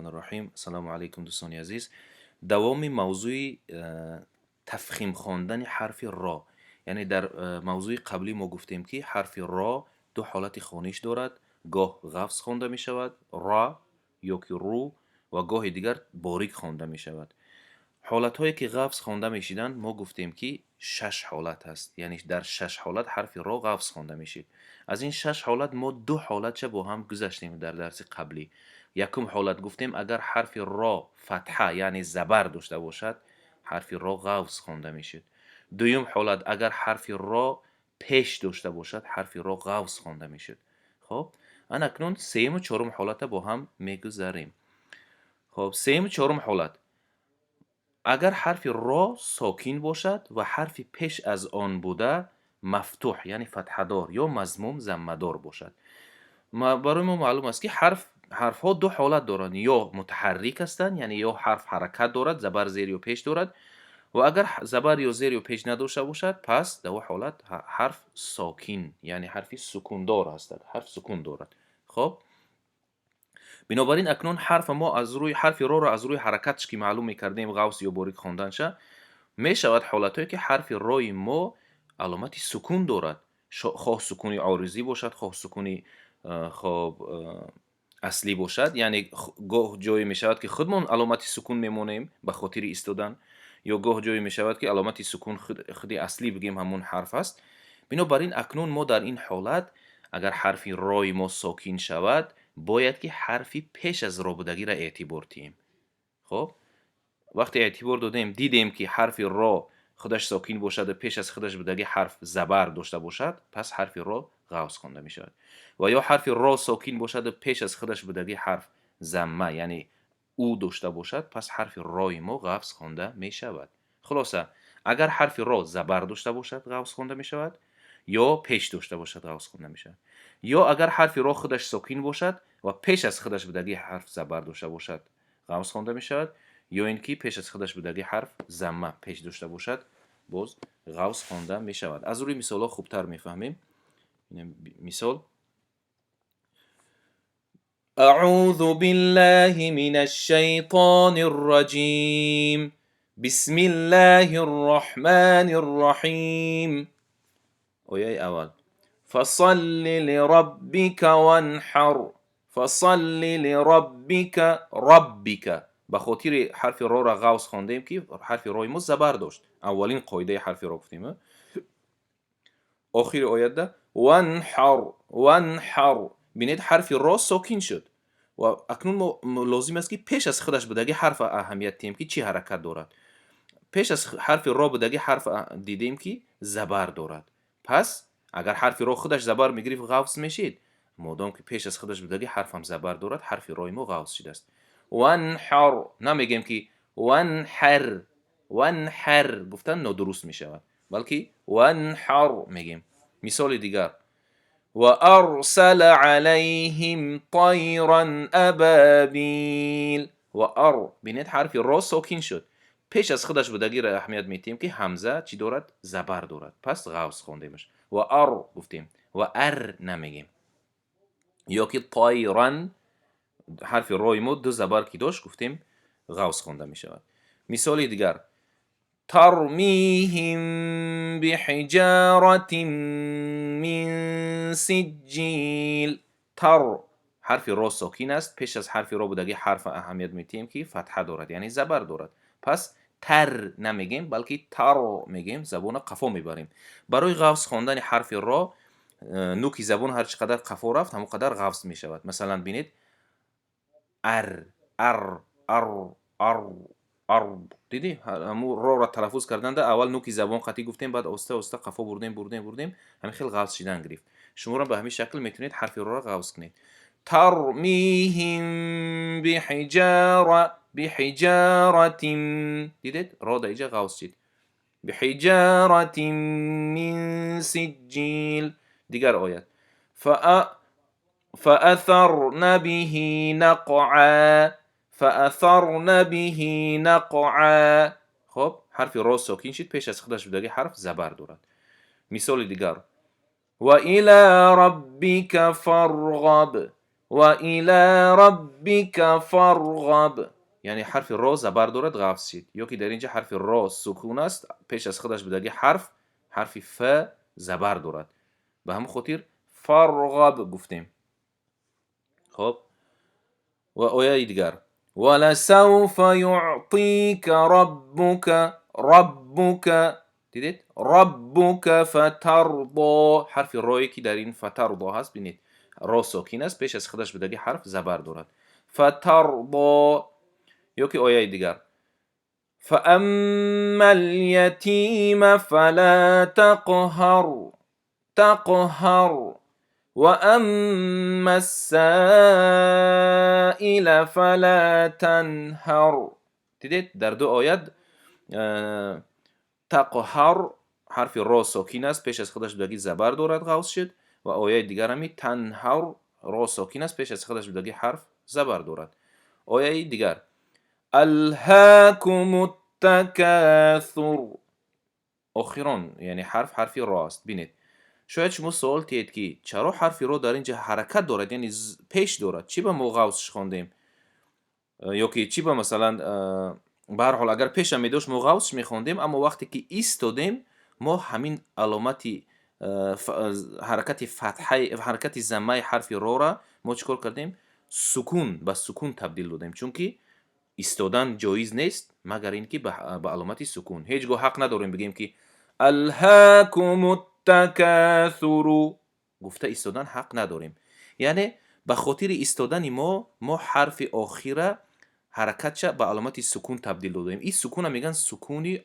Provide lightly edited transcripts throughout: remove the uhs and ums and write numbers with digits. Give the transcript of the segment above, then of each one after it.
Раҳим. Ассалому алайкум, дӯстони азиз. Давоми мавзӯи тафхим хондани ҳарфи ро. Яъне дар мавзӯи қаблӣ мо гуфтем, ки ҳарфи ро ду ҳолати хониш дорад: гоҳ ғафз хонда мешавад, ра ё ки ру, ва гоҳи дигар борик хонда мешавад. Ҳолатҳое, ки ғафз хонда мешиданд, мо гуфтем, ки шаш ҳолат ҳаст, яъне дар шаш ҳолат ҳарфи ро ғафз хонда мешид. Аз ин шаш ҳолат мо ду ҳолатша бо ҳам гузаштем дар дарси қаблӣ. Якум ҳолат гуфтем: агар ҳарфи ро фатҳа, яъне забар дошта бошад, ҳарфи ро ғафз хонда мешуд. Дуюм ҳолат: агар ҳарфи ро пеш дошта бошад, ҳарфи ро ғафз хонда мешуд. Хоб, ана акнун сеюму чорум ҳолата бо ҳам мегузарем. Хоб, сеюму чорум ҳолат: агар ҳарфи ро сокин бошад ва ҳарфи пеш аз он буда мафтуҳ, яъне фатҳадор, ё мазмум, заммадор бошад. Барои мо маълум аст, ки ҳарфҳо ду ҳолат доранд: ё мутаҳаррик ҳастанд, яъне ё ҳарф ҳаракат дорад, забар, зер ё пеш дорад, ва агар забар ё зер ё пеш надошта бошад, пас дар он ҳолат ҳарф сокин, яъне ҳарфи сукундор ҳастад, ҳарф сукун дорад. Хоб, бинобар ин акнун ҳарфа мо аз рӯи ҳарфи роро аз рӯи ҳаракатш ки маълум мекардем, ғафз ё борик хонданша, мешавад ҳолатҳое, ки ҳарфи рои мо аломати сукун дорад, хоҳ сукуни оризӣ бошад, хоҳ сукуни хоб аслӣ бошад. Яъне гоҳ ҷое мешавад, ки худмон аломати сукун мемонем ба хотири истодан, ё гоҳ ҷое мешавад, ки аломати сукун худи аслӣ, бигем, ҳамон ҳарф аст. Бинобар ин акнун мо дар ин ҳолат, агар ҳарфи рои мо сокин шавад, бояд ки ҳарфи пеш аз ро будагиро эътибор диҳем. Хоб, вақте эътибор додем, дидем, ки ҳарфи ро худаш сокин бошаду пеш аз худаш будаги ҳарф забар дошта бошад, пас ҳарфи ро ғафз хонда мешавад. Ва ё ҳарфи ро сокин бошаду пеш аз худаш будаги ҳарф замма, яъне ӯ дошта бошад, пас ҳарфи рои мо ғафз хонда мешавад. Хулоса, агар ҳарфи ро забар дошта бошад, ғафз хонда мешавад, ё пеш дошта бошад, ғафз хонда мешавад, ё агар ҳарфи ро худаш сокин бошад ва пеш аз худаш будаги ҳарф забар дошта бошад, ғафз хонда мешавад, ё ин ки пеш аз худаш будаги ҳарф замма, пеш дошта бошад, боз ғафз хонда мешавад. Аз рӯи мисолҳо хубтар мефаҳмем. Мисол: أعوذ بالله من الشيطان الرجيم، بسم الله الرحمن الرحيم. Ояи аввал: فصل لربك وانحر. فصل لربك. ربك. Ба хотири ҳарфи роро ғафз хондем, ки ҳарфи рои мо забар дошт. Аввалин қоидаи ҳарфи ро гуфтем. Охири оятда وانحر. وانحر. Бинед, ҳарфи ро сокин шуд ва акнун мо лозим аст, ки пеш аз худаш будаги ҳарф аҳамият диҳем, ки чӣ ҳаракат дорад. Пеш аз ҳарфи ро будаги ҳарф дидем, ки забар дорад. Пас агар ҳарфи ро худаш забар мегирифт, ғафз мешид. Модом ки пеш аз худаш будаги ҳарфам забар дорад, ҳарфи рои мо ғафз шудааст. وانحر. Намегем, ки وانحر. وانحر гуфтан нодуруст мешавад, балки وانحر мегем. Мисоли дигар: وأرسل عليهم طيرا أبابيل. وأر. Бинед, ҳарфи ро сокин шуд. Пеш аз худаш будагиро аҳамият медиҳем, ки ҳамза чӣ дорад? Забар дорад. Пас ғафз хондемаш. وأر гуфтем, وأر намегем. Ё ки طيرا, ҳарфи рои мо ду забар ки дошт, гуфтем, ғафз хонда мешавад. Мисоли дигар: ترميهم بحجارة من سجيل. تر. Ҳарфи ро сокин аст. Пеш аз ҳарфи ро будаги ҳарф аҳамият медиҳем, ки фатҳа дорад, яъне забар дорад. Пас тар намегем, балки тар мегем, забона қафо мебарем. Барои ғафз хондани ҳарфи ро нуки забон ҳар чӣ қадар қафо рафт, ҳамон қадар ғафз мешавад. Масалан, бинед: ар, ар, ар, ар, ар. Дидӣ, ҳамун роро талаффуз карданда аввал нуки забон қатъӣ гуфтем, баъд оста оста қафо бурдем, бурдем, бурдем, ҳамин хел ғафз шидан гирифт. Шуморо ба ҳамин шакл метавонед ҳарфи роро ғафз кунед. ترميهم بحجارة. بحجارة. Дидед, ро дар иҷа ғафз шид. بحجارة من سجيل. Дигар оят: فأثرن به نقعا. فأثرن به نقعا. Хоб, ҳарфи ро сокин шид, пеш аз худаш будаги ҳарф забар дорад. Мисоли дигар: وإلى ربك فارغب. Ва ила роббика фарғаб, яъне ҳарфи ро забар дорад, ғафз шид. Ё ки дар ин ҷа ҳарфи ро сукун аст, пеш аз худаш будаги ҳарф, ҳарфи ф забар дорад, ба ҳамин хотир фарғаб гуфтем. Хоб, ва ояи дигар: валасавфа юътика роббука. Роббука, дидед, роббука фатардо. Ҳарфи рое ки дар ин фатардо ҳаст, бинед, ро сокин аст, пеш аз худаш будаги ҳарф забар дорад. Фатардо. Ё ки ояи дигар: фаамма лятима фала тақҳар, тақҳар, ва амма ссаила фала танҳар. Дидед, дар ду оят тақҳар, ҳарфи ро сокин аст, пеш аз худаш будаги забар дорад, ғавз шуд. Ва ояи дигарами танҳар, ро сокин аст, пеш аз худаш будаги ҳарф забар дорад. Ояи дигар: алҳакуму такасур. Охирон, яъне ҳарф, ҳарфи ро аст. Бинед, шояд шумо суол тиҳед, ки чаро ҳарфи ро дар ин ҷа ҳаракат дорад, яъне пеш дорад, чӣ ба мо ғавзш хондем? Ё ки чӣ ба, масалан, ба ҳар ҳол, агар пешам медошт, мо ғавзш мехондем. Аммо вақте ки истодем, мо ҳамин аломати ҳаракати фатҳаи, ҳаракати заммаи ҳарфи рора мо чӣ кор кардем? Сукун, ба сукун табдил додем, чунки истодан ҷоиз нест, магар ин ки ба аломати сукун. Ҳеҷ гоҳ ҳақ надорем бигӯем, ки алҳакуму такасуру гуфта истодан ҳақ надорем. Яъне ба хотири истодани мо ҳарфи охира ҳаракатша ба аломати сукун табдил додем. Ин сукуна мегӯянд сукуни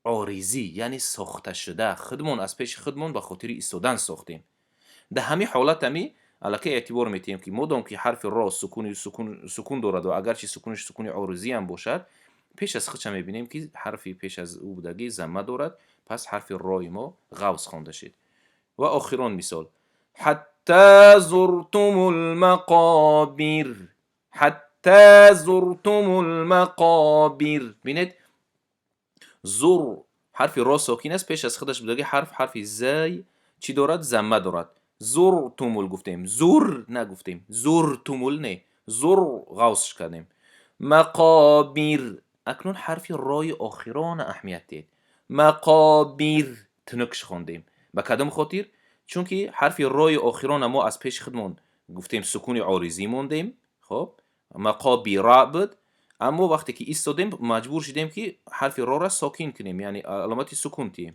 оризӣ, яъне сохташуда, худмон аз пеши худмон ба хотири истодан сохтем. Дар ҳамин ҳолатами аллакай эътибор метиҳем, ки модом ки ҳарфи ро сукун дорад ва агарчи сукунаш сукуни оризиам бошад, пеш аз худша мебинем, ки ҳарфи пеш аз ӯ будагӣ замма дорад, пас ҳарфи рои мо ғавз хонда шид. Ва охирон мисол: ҳатта зуртумул мақобир, ҳатта зуртумул мақобир. Бинед, зур, ҳарфи ро сокин аст, пеш аз худаш будагӣ ҳарф, ҳарфи зай, чӣ дорад? Замма дорад. Зуртумул гуфтем, зур нагуфтем, зуртумул не, зур ғавзш кардем. Мақобир. Акнун ҳарфи рои охирона аҳамият диҳед. Мақобир тунукш хондем. Ба кадом хотир? Чунки ҳарфи рои охирона мо аз пеши худмон гуфтем, сукуни оризӣ мондем. Хоб, мақобира буд, аммо вақте ки истодем, маҷбур шудем, ки ҳарфи рора сокин кунем, яъне аломати сукун тиҳем.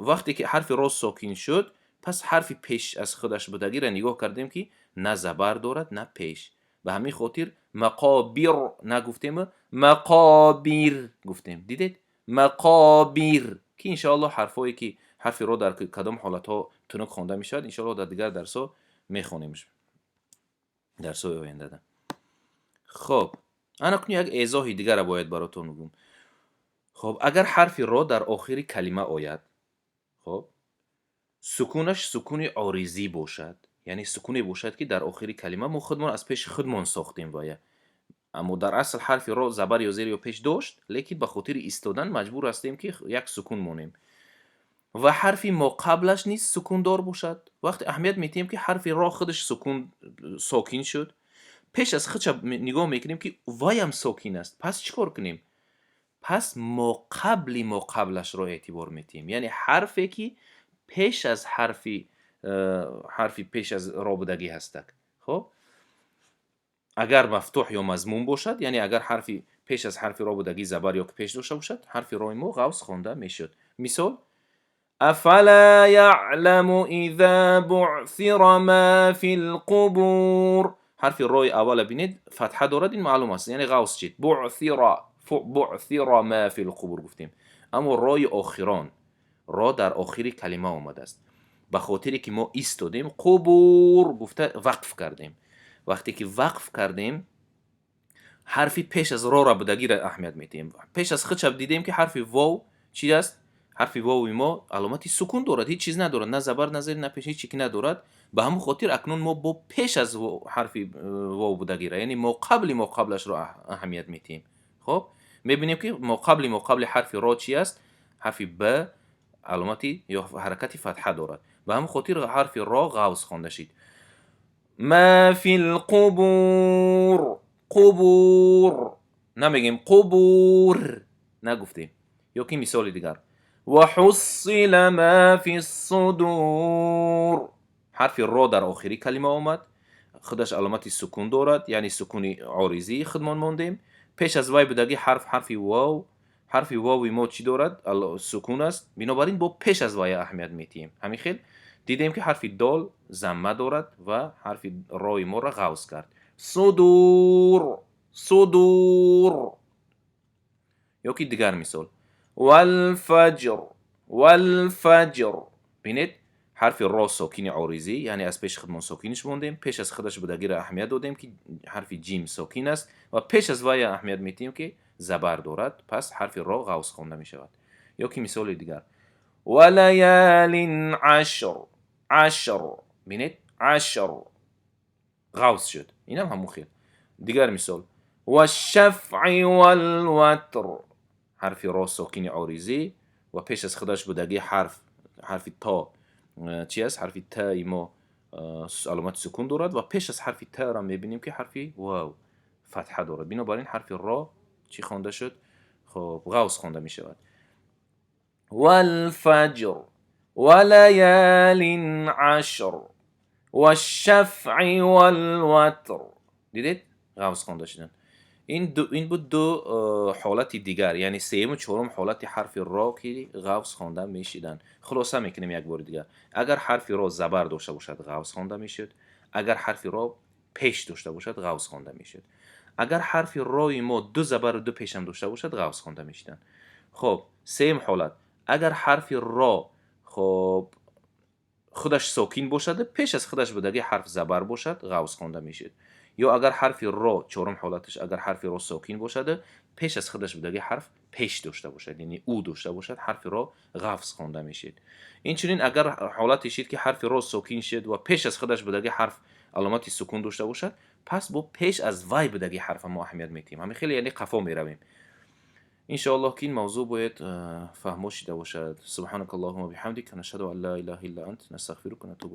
Вақте ки ҳарфи ро сокин шуд, пас ҳарфи пеш аз худаш будагиро нигоҳ кардем, ки на забар дорад, на пеш. Ба ҳамин хотир мақобир нагуфтему мақобир гуфтем. Дидед, мақобир. Ки иншоаллоҳ ҳарфҳое ки ҳарфи ро дар кадом ҳолатҳо тунук хонда мешавад, иншоаллоҳ дар дигар дарсҳо мехонем, дарсҳои ояндада. Хоб, ана кун як эзоҳи дигара бояд баротон бигӯм. Хоб, агар ҳарфи ро дар охири калима ояд, хоб, сукунаш сукуни оризӣ бошад, яъне сукуне бошад, ки дар охири калима мо худмон аз пеши худмон сохтем вая, аммо дар асл ҳарфи ро забар ё зер ё пеш дошт, лекин ба хотири истодан маҷбур ҳастем, ки як сукун монем, ва ҳарфи моқаблаш низ сукундор бошад. Вақте аҳамият медиҳем, ки ҳарфи ро худаш сукун, сокин шуд, пеш аз худша нигоҳ мекунем, ки ваям сокин аст. Пас чӣ кор кунем? Пас моқабли моқаблашро эътибор метиҳем, яъне ҳарфе ки пеш аз ҳарфи пеш аз ро будагӣ ҳастак. Хоб, агар мафтуҳ ё мазмум бошад, яъне агар ҳарфи пеш аз ҳарфи ро будагӣ забар ё ки пеш дошта бошад, ҳарфи рои мо ғавз хонда мешуд. Мисол: афала яъламу иза буъсира ма фи лқубур. Ҳарфи рои аввала бинед, фатҳа дорад, ин маълум аст, яъне ғавз шид. Буъсира, буъсира ма фи лқубур гуфтем. Аммо рои охирон, ро дар охири калима омадааст, ба хотире ки мо истодем, қубур гуфта вақф кардем. Вақте ки вақф кардем, ҳарфи пеш аз рора будагиро аҳамият медиҳем. Пеш аз худша дидем, ки ҳарфи вов чи аст? Ҳарфи вови мо аломати сукун дорад, ҳеҷ чиз надорад, на забар, на зер, на пеш, ҳеҷ чи ки надорад. Ба ҳамон хотир акнун мо бо пеш аз ҳарфи вов будагира, яъне моқабли моқаблашро аҳамият медиҳем. Хоб, мебинем, ки моқабли моқабли ҳарфи ро чи аст? Ҳарфи б аломати ё ҳаракати фатҳа дорад. Ба ҳамон хотир ҳарфи ро ғавз хонда шид. ما في القبور. قبور намегем, قبور нагуфтем. Ё ки мисоли дигар: وحصل ما في الصدور. Ҳарфи ро дар охири калима омад, худаш аломати сукун дорад, яъне сукуни оризии худмон мондем. Пеш аз вай будаги ҳарф, ҳарфи вов. Ҳарфи вови мо чӣ дорад? Сукун аст. Бинобар ин бо пеш аз вай аҳамият метиҳем. Ҳамин хел дидем, ки ҳарфи дол замма дорад ва ҳарфи рои моро ғавз кард. صدور, صدور. Ё ки дигар мисол: والفجر, والفجر. Бинед, ҳарфи ро сокини оризӣ, яъне аз пеши худмон сокиниш мондем. Пеш аз худаш будагиро аҳамият додем, ки ҳарфи ҷим сокин аст, ва пеш аз вай аҳамият метиҳем, ки забар дорад. Пас ҳарфи ро ғавз хонда мешавад. Ё ки мисоли дигар: وليال عشر, عشر. Бинед, عشر ғавз шуд, инам ҳамон хел. Дигар мисол: والشفع والوتر. Ҳарфи ро сокини оризӣ ва пеш аз худаш будаги ҳарф, ҳарфи то чи аст? Ҳарфи таи мо аломати сукун дорад ва пеш аз ҳарфи таро мебинем, ки ҳарфи вав фатҳа дорад. Бинобар ин ҳарфи ро чӣ хонда шуд? Хоб, ғавз хонда мешавад. والفجر وليال عشر والشفع والوتر. Дидед, ғавз хонда шуданд. Ин буд ду ҳолати дигар, яъне сеюму чорум ҳолати ҳарфи ро, ки ғавз хонда мешиданд. Хулоса мекунем як бори дигар: агар ҳарфи ро забар дошта бошад, ғавз хонда мешуд. Агар ҳарфи ро пеш дошта бошад, ғавз хонда мешуд. Агар ҳарфи рои мо ду забару ду пешам дошта бошад, ғавз хонда мешуданд. Хоб, сеюм ҳолат: агар ҳарфи ро, хоб, худаш сокин бошад, пеш аз худаш будаги ҳарф забар бошад, ғавз хонда мешуд. Ё агар ҳарфи ро, чорум ҳолаташ, агар ҳарфи ро сокин бошад, пеш аз худаш будаги ҳарф пеш дошта бошад, яъне ӯ дошта бошад, ҳарфи ро ғафз хонда мешид. Инчунин агар ҳолате шид, ки ҳарфи ро сокин шид ва пеш аз худаш будаги ҳарф аломати сукун дошта бошад, пас бо пеш аз вай будаги ҳарфа мо аҳамият метиҳем. Ҳамин хеле, яъне қафо меравем. Иншоаллоҳ, ки ин мавзӯъ бояд фаҳмо шида бошад. سبحانك اللهم وبحمدك نشهد أن لا إله إلا أنت نستغفرك ونتوب.